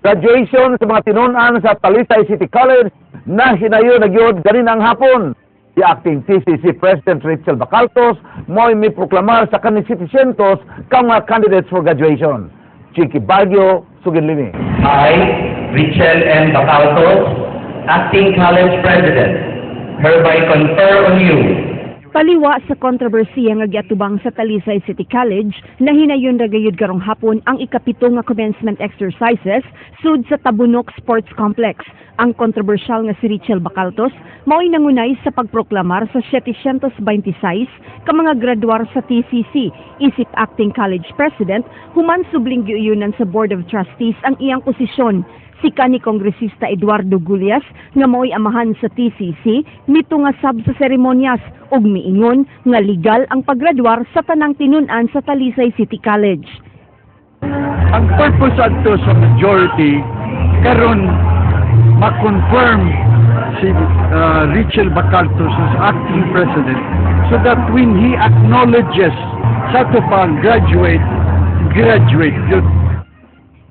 Graduation sa mga tinunan sa Talisay City College na hinayo na gyud ganinang hapon. Si acting TCC President Rachel Bacaltos mo'y mi proklamar sa kaning 700 ka mga candidates for graduation. Chiqui Baguio, Sugid Limi. I, Richel M. Bacaltos, Acting College President, hereby confer on you Paliwa sa kontrobersiya nga giatubang sa Talisay City College, nahinayon ra gayud karong hapon ang 7 nga commencement exercises sud sa Tabunok Sports Complex. Ang kontrobersyal nga si Richel Bacaltos mao'y nangunay sa pagproklamar sa 726 ka mga graduar sa TCC isip acting college president human subling giuyunan sa Board of Trustees ang iyang posisyon. Si kani Kongresista Eduardo Gullas nga mao'y amahan sa TCC mitunga sab sa seremonyas ug miingon nga legal ang paggraduar sa tanang tinun-an sa Talisay City College. Ang purpose adto sa majority karon ma-confirm si Richel Bacaltos as acting president so that when he acknowledges sa ato pang graduate, graduate yun.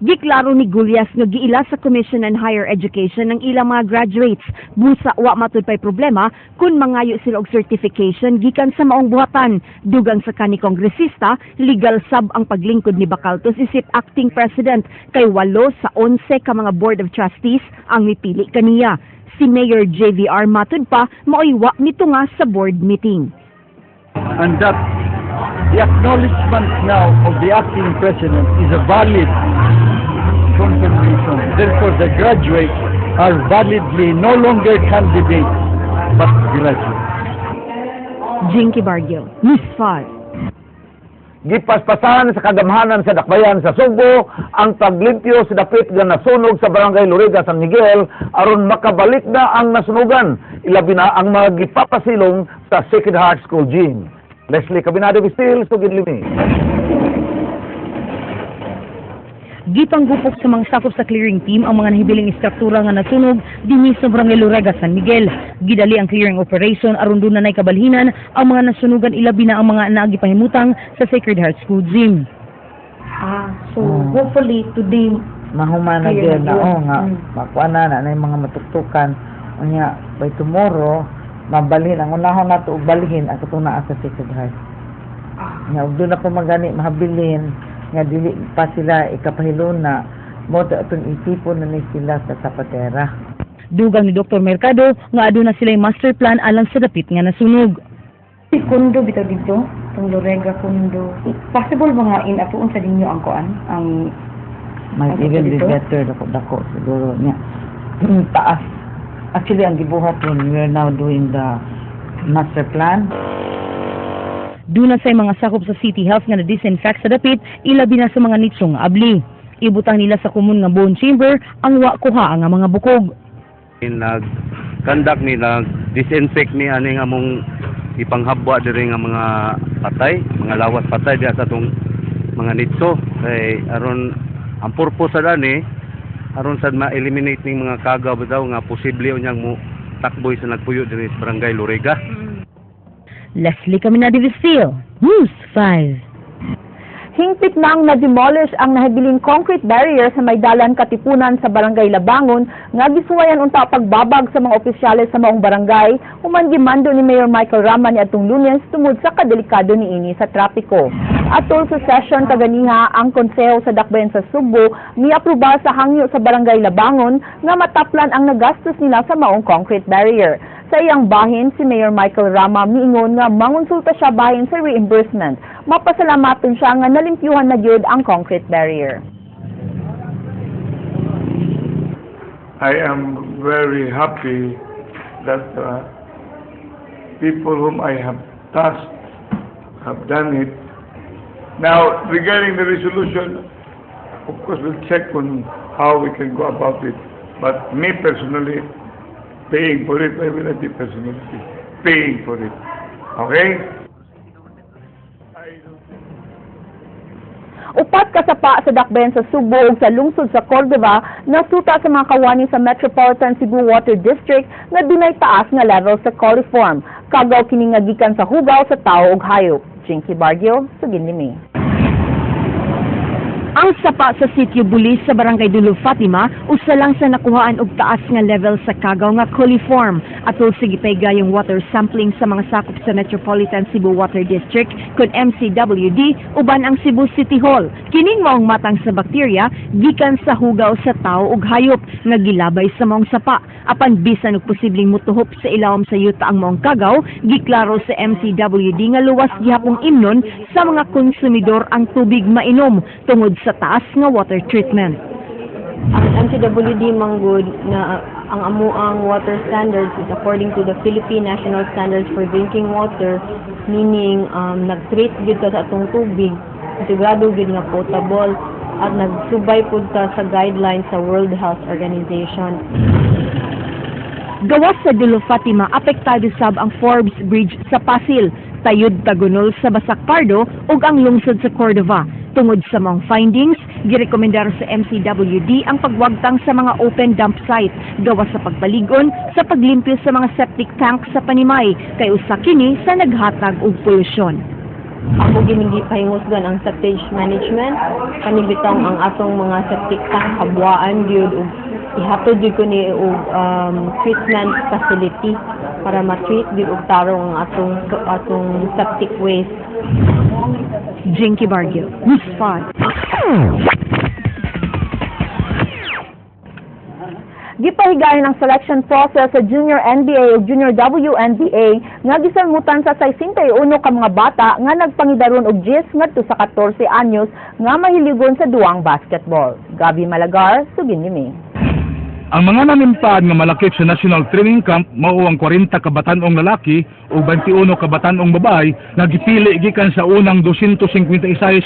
Giklaro ni Gullas nga giila sa Commission on Higher Education ang ilang mga graduates. Busa wa matud pay problema kung mangayo sila og certification gikan sa maong buhatan. Dugang sa kani kongresista, legal sab ang paglingkod ni Bacaltos isip acting president kay 8 sa 11 ka mga board of trustees ang mipili kaniya. Si Mayor JVR matud pa maoy wa mitunga sa board meeting. And that the acknowledgement now of the acting president is a valid confirmation. Therefore, the graduates are validly no longer candidates but graduates. Jinky Bargio, News 5. Gipaspasan sa kagamhanan sa Dakbayan sa Sugbo ang paglimpyo sa dapit nga nasunog sa Barangay Loriga, San Miguel aron makabalik na ang nasunugan, ilabi na ang mga gipapasilong sa Sacred Heart School Gym. Leslie Cabinado Vistil, Sugid Limi. Gipanggupok sa mga sakop sa clearing team ang mga nahibiling istruktura nga nasunog dinhi sa Barangay Lorega, San Miguel. Gidali ang clearing operation aron duna nay kabalhinan ang mga nasunugan, ilabi na ang mga naagi pahimutang sa Sacred Heart School Gym. Ah, so hopefully today mahuman na clear gyud na na yun. Oh, nga makuha na na na yung mga matuktukan, unya by tomorrow mabalhin ang unahon nato og balhin ang katong naa sa Sacred Heart. Nya og doon na pa magani mahabilin nga dili pa sila ikapahiluna mo ta atong itipon na ni sila sa Zapatera. Dugang ni Dr. Mercado nga aduna sila master plan alang sa dapit nga nasunog. Si Kundo bitaw dito, tong Lorega Kundo. Possible mga inatuon sa ninyo ang kuan, ang Might Ang even be dito? Better dako dako siguro niya taas. Actually, ang gibuhat ron, we are now doing the master plan. Duna say mga sakop sa City Health nga na-disinfect sa dapit, ilabi na sa mga nitso nga abli. Ibutang nila sa kumun nga bone chamber ang wa kuha nga mga bukog. Nag-conduct ni, nag-disinfect ni ani nga mong ipanghabwa diri nga mga patay, mga lawas patay diha sa atong mga nitso kay aron ang purpose sa dani aron sad ma-eliminate ning mga kagaw daw nga posible unyang mo takboy sa nagpuyo diri sa Barangay Lorega. Leslie Caminade Vistil, News 5. Hingpit nang na-demolish ang nahibiling concrete barrier sa may dalan Katipunan sa Barangay Labangon nga gisuwayan unta pagbabag sa mga opisyales sa maong barangay human gimando ni Mayor Michael Rama niadtong Lunes tungod sa kadelikado niini sa trapiko. Atol sa session kaganiha, ang konseho sa Dakbayan sa Sugbo miaproba sa hangyo sa Barangay Labangon nga mataplan ang nagastos nila sa maong concrete barrier. Sa iyang bahin, si Mayor Michael Rama miingon nga mangonsulta siya bahin sa reimbursement. Mapasalamaton siya nga nalimpyuhan na gyud ang concrete barrier. I am very happy that people whom I have tasked have done it. Now, regarding the resolution, of course, we'll check on how we can go about it. But me personally, paying for it, I will not be personally paying for it. Okay? 4 ka sapa sa Dakbayan sa Sugbo ug sa lungsod sa Cordova nasuta sa mga kawani sa Metropolitan Cebu Water District nga dunay taas nga level sa coliform. Kagaw kini nga gikan sa hugaw sa tawo ug hayop. Jinky Bargio, Sugid Limi. Ang Ang sapa sa Sitio Bulis sa Barangay Dulo Fatima usa lang sa nakuhaan og taas nga level sa kagaw nga coliform. Atol sa gipahigayong water sampling sa mga sakop sa Metropolitan Cebu Water District kon MCWD uban ang Cebu City Hall. Kining maong matang sa bakterya gikan sa hugaw sa tao ug hayop nga gilabay sa maong sapa. Apan bisan og posibleng mutuhop sa ilawom sa yuta ang maong kagaw, giklaro sa MCWD nga luwas gihapong imnon sa mga konsumidor ang tubig mainom tungod sa taas nga water treatment. Ang MCWD manggod na ang amuang water standards is according to the Philippine National Standards for Drinking Water, meaning nag-treat gyud ta sa atong tubig, sigurado gyud nga potable at nagsubay pud ta sa guidelines sa World Health Organization. Gawas sa Dulo Fatima, apektado sab ang Forbes Bridge sa Pasil, Tayud Tagunol sa Basak Pardo ug ang lungsod sa Cordova. Tungod sa mga findings, girekomendar sa MCWD ang pagwagtang sa mga open dump site gawas sa pagpaligon sa paglimpyo sa mga septic tank sa Panimay kay usa kini sa naghatag og polusyon. Ako gining gipahingusgan ang septic management, kanibitang ang atong mga septic tank habwaan gyud ug ihatod gyud ko ni og treatment facility para ma-treat gyud og tarong ang atong septic waste. Jinky Bargio, News 5. Gipahigayon ang selection process sa Junior NBA ug Junior WNBA nga gisalmutan sa 61 ka mga bata nga nagpangidaron og 10 ngadto sa 14 anyos nga mahiligon sa duwang basketball. Gabi Malagar, sugin nimi. Ang mga nanimpad nga malakip sa National Training Camp mao ang 40 ka batan-ong lalaki ug 21 ka batan-ong babae nga gipili gikan sa unang 256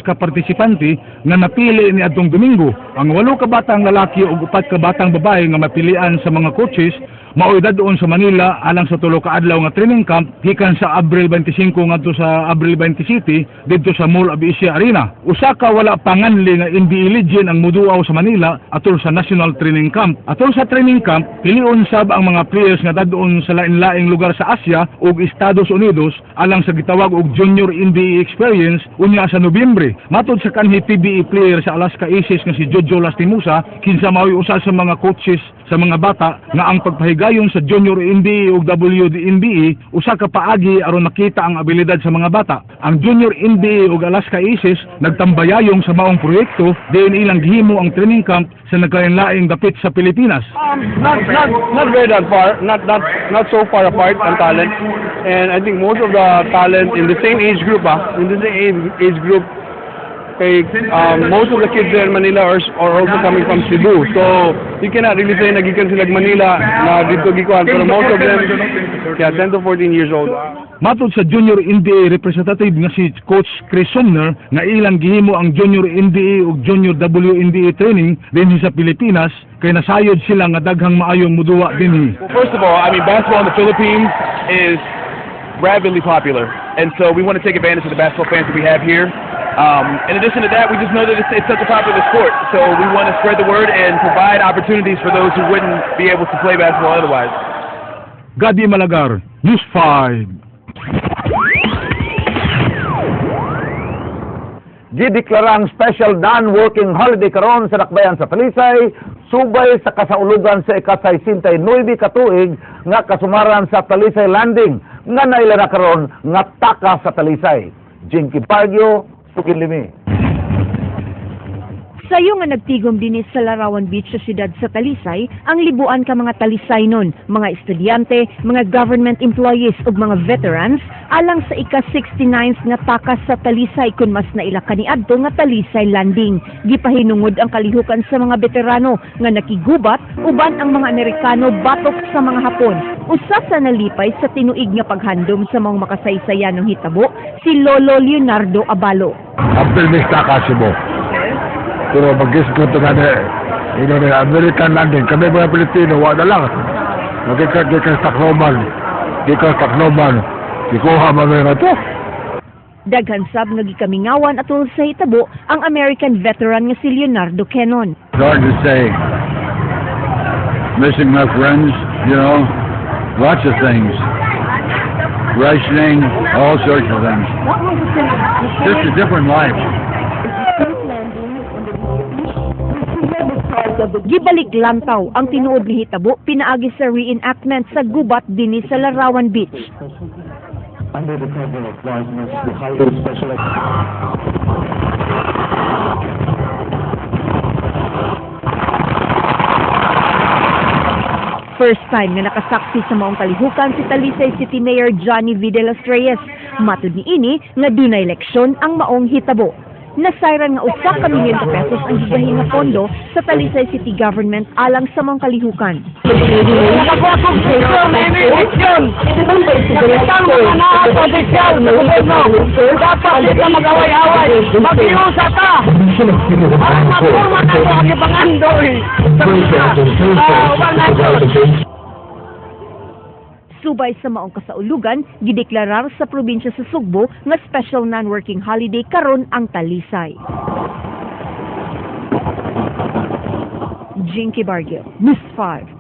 ka partisipante nga napili ni adtong Domingo. Ang 8 ka batang lalaki ug 4 ka batang babae nga mapilian sa mga coaches mao'y dadon sa Manila alang sa 3 ka adlaw nga training camp gikan sa Abril 25 ngadto sa Abril 27 didto sa Mall of Asia Arena. Usa ka wala panganli nga NBA legend ang muduaw sa Manila atol sa National Training Camp. Atol sa training camp, pilion sab ang mga players nga dadon sa lain-laing lugar sa Asia ug Estados Unidos alang sa gitawag og Junior NBA Experience unya sa Nobyembre. Matod sa kanhi PBA player sa Alaska Aces nga si Jojo Lastimosa, kinsa mao'y usa sa mga coaches sa mga bata nga ang pagpahigayon sa Junior NBA ug WNBA usa ka paagi aron makita ang abilidad sa mga bata. Ang Junior NBA ug Alaska Aces nagtambayayong sa maong proyekto diin ilang gihimo ang training camp sa nagkalain-laing dapit sa Pilipinas. Not very that far, not so far apart ang talent. And I think most of the talent in the same age group, kay most of the kids there in Manila are also coming from Cebu. So you cannot really say nagikan sila Manila na dito gikuan, pero most of them, yeah, 10 to 14 years old. Matod sa Junior NBA representative nga si Coach Chris Sumner nga ilang gihimo ang Junior NBA ug Junior WNBA training dinhi sa Pilipinas kay nasayod sila nga daghang maayong muduwa dinhi. Well, first of all, I mean, basketball in the Philippines is rabidly popular, and so we want to take advantage of the basketball fans that we have here. In addition to that, we just know that it's such a popular sport, so we want to spread the word and provide opportunities for those who wouldn't be able to play basketball otherwise. Gadi Malagar, News 5. Gideklara ang special non-working holiday karon sa Dakbayan sa Talisay, subay sa kasaulugan sa ika-69 ka tuig nga kasumaran sa Talisay Landing nga naila na karon nga taka sa Talisay. Jinky Bargio, Sukinlimi. Sayo nga nagtigom dinhi sa Larawan Beach sa siyudad sa Talisay, ang libuan ka mga Talisaynon, mga estudyante, mga government employees ug mga veterans alang sa ika-69th nga takas sa Talisay kun mas naila kaniadto nga Talisay Landing. Gipahinungod ang kalihukan sa mga veterano nga nakigubat uban ang mga Amerikano batok sa mga Hapon. Usa sa nalipay sa tinuig nga paghandom sa mga makasaysayanong hitabo, si Lolo Leonardo Abalo. Abdul Mista Kasimo. Pero mag-gisgot na ni American Landing. Kami mga Pilipino, wala lang. Magikan Tacloban. Gikan Tacloban. Gikuha man na to. Daghan sab nga gikamingawan atol sa hitabo ang American veteran nga si Leonardo Kenon. It's hard to say. Missing my friends, you know, lots of things. Rationing, all sorts of things. Just a different life. Gibalik lantaw ang tinuod nga hitabo pinaagi sa reenactment sa gubat dinhi sa Larawan Beach. Under the cover of darkness, the highly specialized First time nga nakasaksi sa maong kalihukan si Talisay City Mayor Johnny V. De Los Reyes. Matud niini nga dunay leksyon ang maong hitabo. Nasayran nga 1 ka milyon ka pesos ang gigahin nga pondo sa Talisay City Government alang sa maong kalihukan. Nakakuha kong eleksyon. Nakitang mga naa sa opisyal sa gobyerno. Dapat di ka mag-away-away. Mag-iusa ka. Ang mapurma na ito ang ipangandoy sa mga ubang nasyon. Subay sa maong kasaulugan, gideklarar sa probinsya sa Sugbo nga special non-working holiday karon ang Talisay. Jinky Bargil, News 5.